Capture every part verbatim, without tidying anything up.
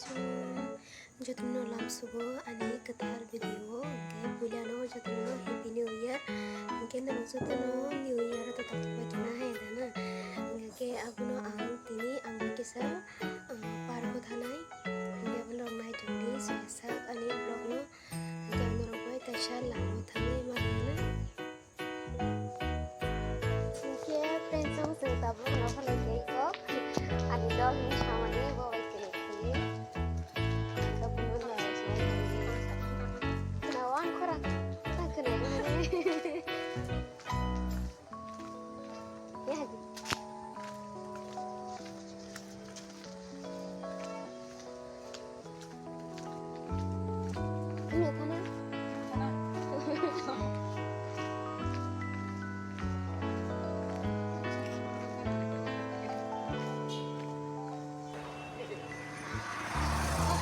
Jotono lamsugo ani kwtal video o, hwnkhe puilano jotono Happy New Year. Hwnkhe norok jotono New Year o tatok bai khe na hai da na. Hwnkhe abono ang tini ang bai kisa, ah, park o thanai. Hwnkhe abo norok nai tongdi, soya sak ani vlog no. Hwnkhe ang norok bai kaisa lama o thangwi ma rwna. Hwnkhe friends, chwng tabuk no phalai khe kok. Ani dol ni samani bo bai khe khe. Tabuk no no. Na wan khora. Ta khe no. Ya di.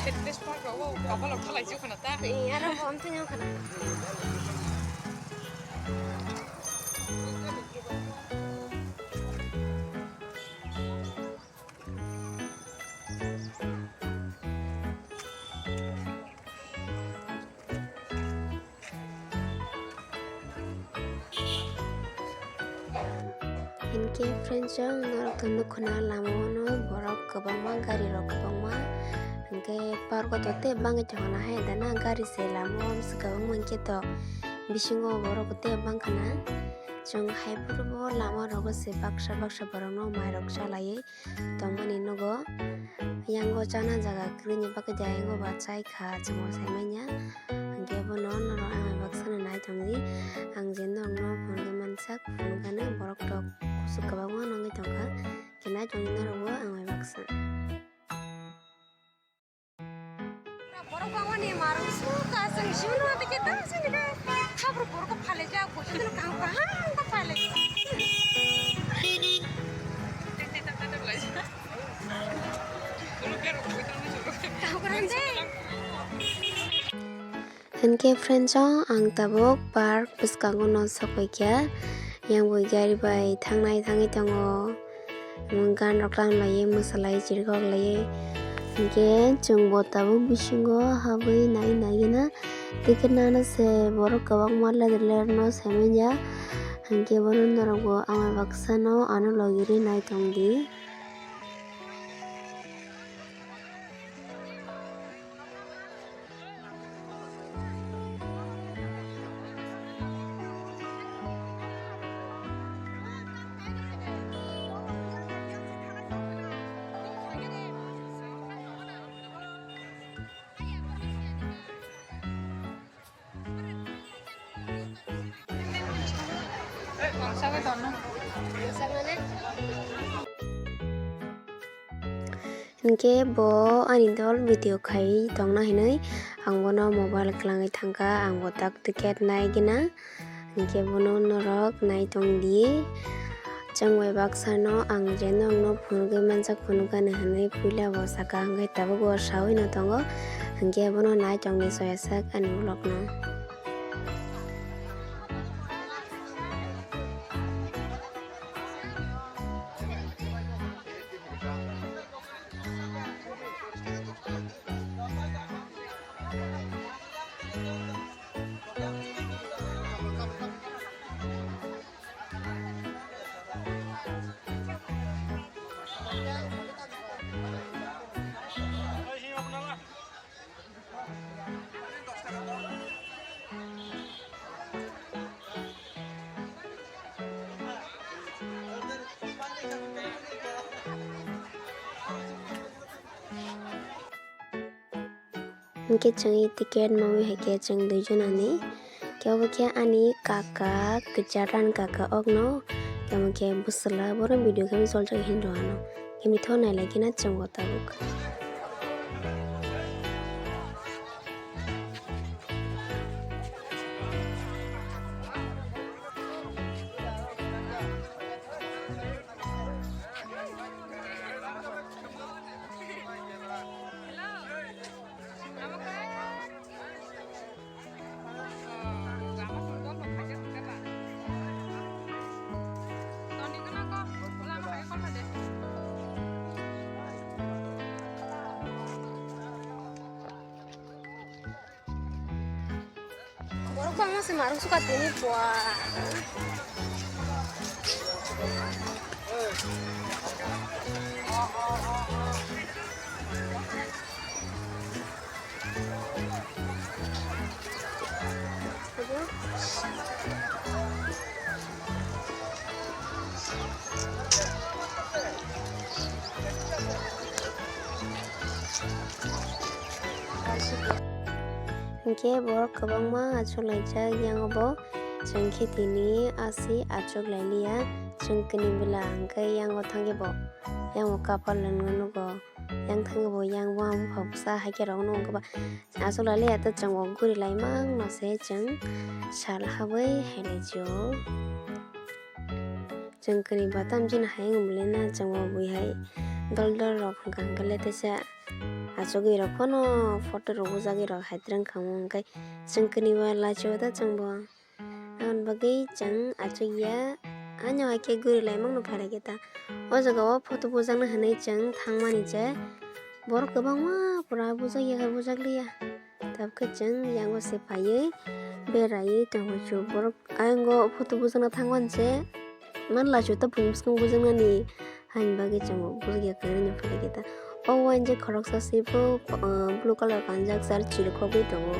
Headless park rok o kabalo khalai jokha na ta. Ee, aro bo amtwino khana. Hinkhe friends, chwng norok to nukho na, lama o no borok kwbangma, gari rok kwbangma. Hinkhe park o to tei bangwi tongna hai da na, gari se lama o kwbangma hinkhe to bisingo borok tei bangkha na. Chwng hai phuru bo lama rogo se baksa baksa borok no mai rok chalaiwi tongmani nugo. Yango chana jaga kwrwini bagwi da yango ba chai kha, chwngno sai manya. Hwnkhe bono norok ang bai baksa no nai tongdi. Ang je norokno phunugwi mansak, phunukgani borok rok kusu kwbangma nangwi tongkha. Khe nai tongdi norokbo ang bai baksa. Borok bangmani marung suka, chwng simi no tike ta chwng tike khabru borok ko phale ja, kuchuk no kaham kaham ta phale. Kaham kaham de. Hinkhe friends, o ang tabuk park bwskango no sokoi kha, yang bui gari bai thangnai thangwi tongo. Gan rok tang laiwi mwsalai chirikhok laiwi. Hinkhe chwng bo tabuk bisingo habwi nai nai gana. Ticket nana se borok kwbangma ladder ladder no sai manya. Hinkhe bono norok bo ama baksa no ano logi rwi nai tongdi. Hinkhe bo ani dol video khai tongna hinwi ang bono mobile kwlangwi thangkha, ang bo tak ticket nai gana. Hinkhe bono norok nai tongdi. Chwng bai baksa no ang je norokno phunugwi manjak, phunukgani hinwi puila bo saka, hinkhe tabuk bo sawi no tongo. Hinkhe bono nai tongdi soya sak ani vlog no. Hinkhe chwng ticket mawi hai khe chwng dui jona ni. Khe obo khe ani kaka, kwchar ani kaka okno. Khe omo khe bwswla, borok video khe joljak hinwi rw ano. Khe mitho nailai khe na chwng bo tabuk. Bangma se marung suka tini pua. Hinkhe borok kwbangma achuk laijak, yang bo chwng khe tini asi achuk lailiya, chwng kwnwi bwla hinkhe yang o thangkhe bo yang o kapal rwngno nugo. Yang thangwi bo yang buma bupha bwsa hai khe rok nung khe ba. Aswk lalai ya ta chwng o guri lai mang no se chwng sal habwi hai lai jio. Chwng kwnwi ba tam chini hai wng bwlai na chwng o bui hai dol dol rok hwnkha hwnkhe le teisa achugwi rok phano photo rok bujagwi rok hai twrwng kha mo hwnkhe chwng kwnwi ba lachio ta chwng bo. Aboni bagwi chwng achukya, ano hai khe guri laimano phailai khe ta. O jaga o photo bujakna hinwi chwng thangmani je borok kwbangma pura bujakya khe bujakliya. Tabukhe chwng yango se phaiwi beraiwi tongo chu borok ayang o photo bujakna thangmani je man lachio ta buini bwskango bujaknani. Haini bagwi chwng bo bujak ya kwrwini phaikhe ta. O uaini je khoroksa se bo, ah, blue colour kanjak sar chirikhogwi tongo.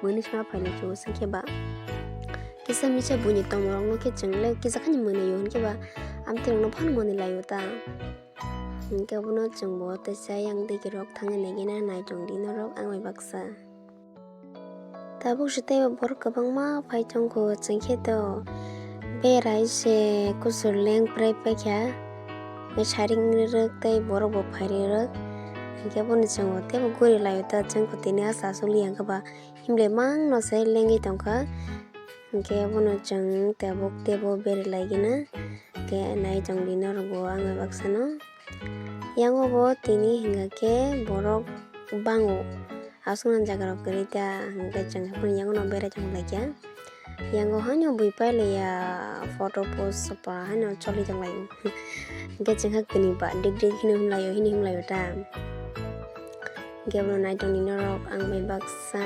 Buini sma phailai chwng sengkhe ba kisa misa buini tongmorokno khe chwng le kisa khani mwnaio hinkhe ba amtwirokno phano mwnailai o ta. Hinkhe bono chwng bo teisa yang digi rok thangwi naigwina nai tongdi norok ang bai baksa. Tabuk se teibo borok kwbangma phai tongkho, chwng khe to berai se kuchuk leng prai paikha, saring rwrwk tei borok bo phai rwrwk. Hinkhe bono chwng bo teibo guri laio ta, chwng bo tini asa aswk li ya khe ba himlai mangno se lengwi tongkha. Hinkhe bono chwng tabuk teibo berai lai gina, khe nai tongdi norok bo ang bai baksa no. Yango bo tini hinkha khe borok bango aswknani jaga rok kwrwi ta, hinkhe chwng haphano yango no berai tong lai kha. Yango haino bui pailaiya photo pose sapa haino choli tong lai o. Hinkhe chwng ha kwnwi ba dik dik hino himlai o hino himlai o ta. Hinkhe bono nai tongdi norok ang bai baksa.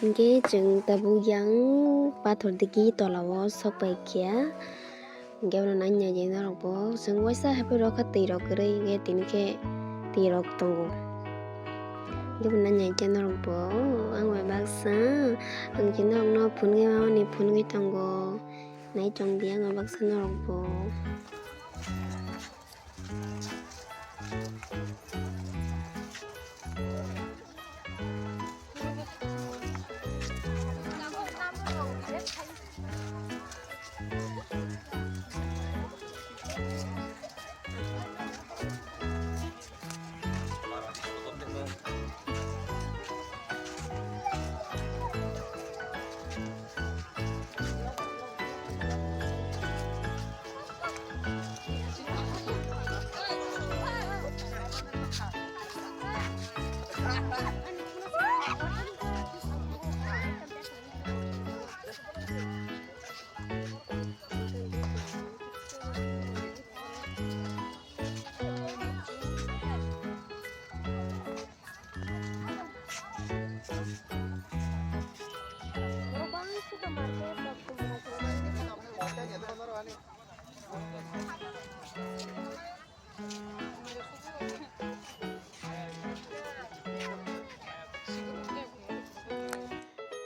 Hinkhe chwng tabuk yang pathor digi tola o sok pai kha. Hinkhe bono nai nai norok bo chwng waisa haphai rw kha twi rok kwrwi hinkhe tini khe twi rok tongo. Hinkhe bono nai nai khe norok bo ang bai baksa ang khe norok no phunugwi mamani phunugwi tongo. Nai tongdi ang bai baksa norok bo.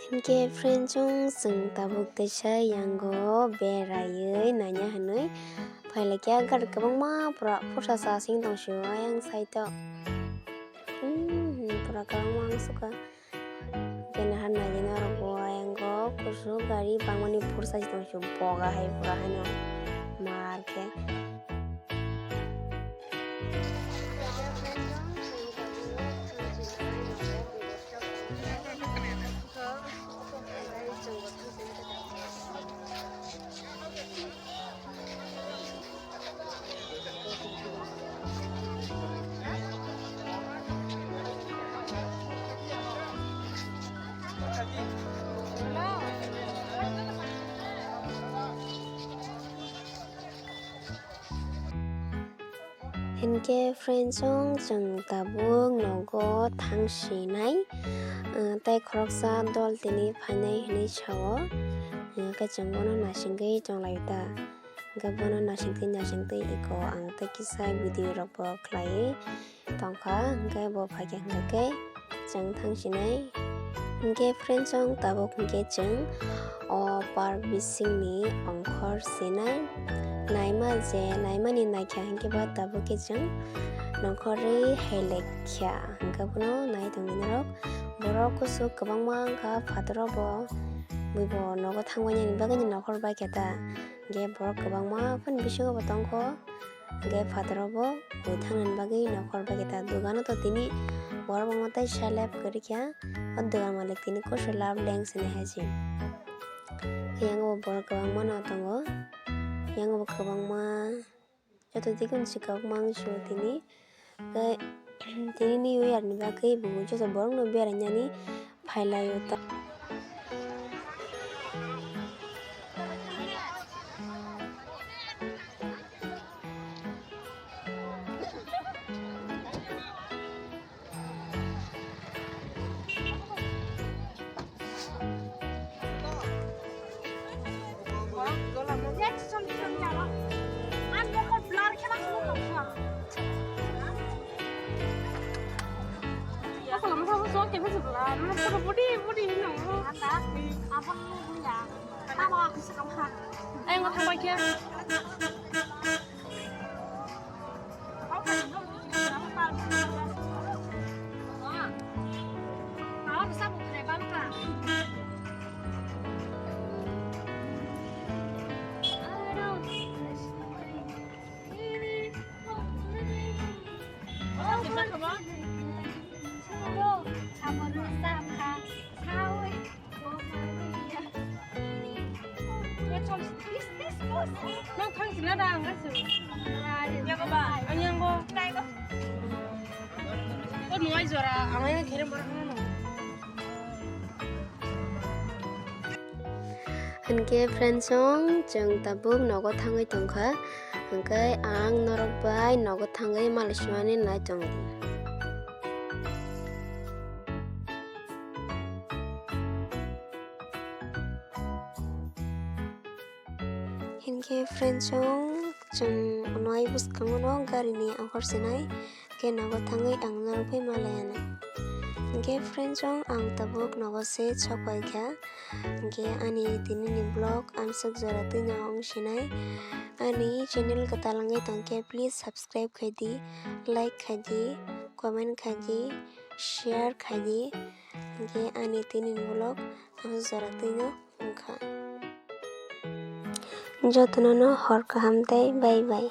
Hinkhe friend chwng, chwng tabuk teisa yango beraiwi naina hinwi phailaikha, gari kwbangma pura phorsa chasing tongsio ayang side o. Hmm, pura kwbangma ang sukha. Khe nahar naidi norokbo ayango kusu gari bangmani phursa si tongsio, boga hai pura haino mar khe. Hinkhe friend chwng, chwng tabuk nogo thang sinai, ah, tei khoroksa dol tini phainai hinwi sao. Hinkhe chwng bono naisingwi tonglaio ta. Hinkhe bono naisingtwi naisingtwi eko ang tei kisa video rokbo khlaiwi tongkha, hinkhe bo phaikhe hinkhe chwng thang sinai. Hinkhe friend chwng tabuk hinkhe chwng o park bisingni ongkhor sinai. Naima je naimani naikha hinkhe ba tabuk khe chwng nongkhorwi hai lekha hinkhe bono nai tongwi norok. Borok kusu kwbangma wngkha phataro bo, buibo nogo thangbainani bagwino nokhor baikha ta. Hinkhe borok kwbangma phano bisingo bo tongkho. Hinkhe phataro bo bui thangnani bagwi nokhor baikha ta. Dogano to tini borok bangma tei selep kwrwikha. O dogan malik tini kosoi lab leng sini hai se. Yango bo borok kwbangma no tongo. Yango bo kwbangma joto digi unsi kwbangma wngsu tini. Tei tini New Year ni bagwi bo joto borok no berainani phailaio ta. Ai, mo thangbai khe. Nang thang sila da ang kasu. Yago ba? Ang yango. O nuai jora, ang yang kherem borok nang. Hinkhe friend song, chwng tabuk nogo thangwi tongkha. Hinkhe ang norok bai nogo thangwi malai simani nai tongdi. Hinkhe friend song, chwng nwng bwskango no gari ni ongkhor sinai, khe nogo thangwi ang norok bai malai anw. Hinkhe friend song, ang tabuk nogo se sok pai kha. Hinkhe ani tini ni vlog amswk jora twi no wng sinai. Ani channel kwtal wngwi tongkhe please subscribe khaidi, like khaidi, comment khaidi, share khaidi. Hinkhe ani tini ni vlog amswk jora twi no wngkha. Jotono no hor kaham tei bye bye.